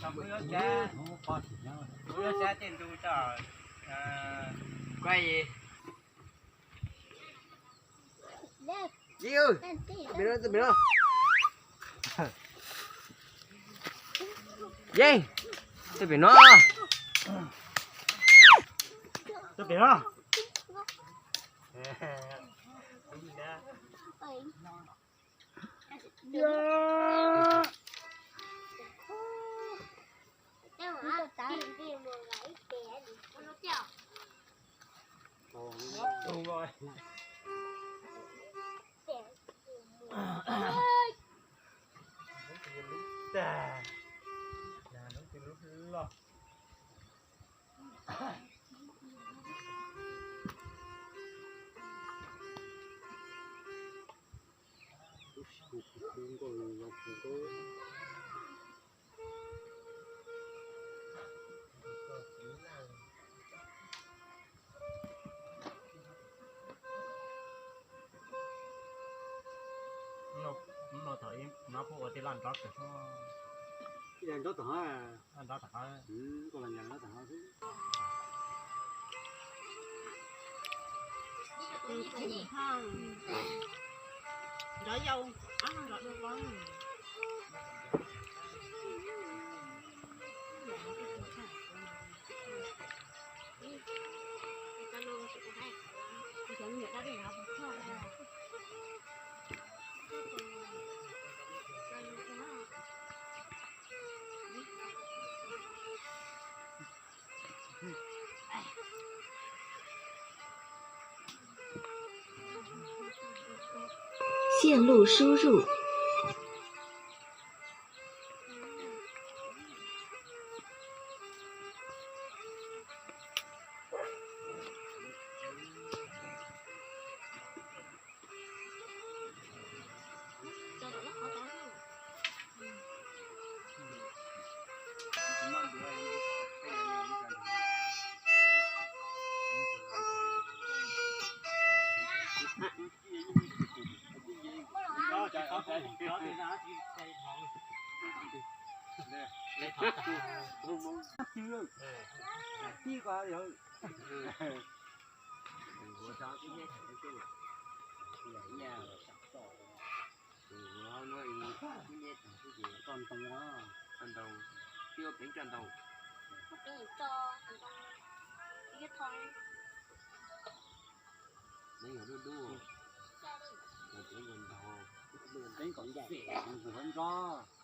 Kuv yuav xav, kuv yuav xav tej ntu tso. Kuv Yeej, tej pem no. Tej pem no. Ib yam nrov tom qab, nrov tom qab, koj los nrov tom qab xwb. Nrov yau, nrov dua. Xianj lus sub zuj. Nws yog dub dub, nws kom nrov.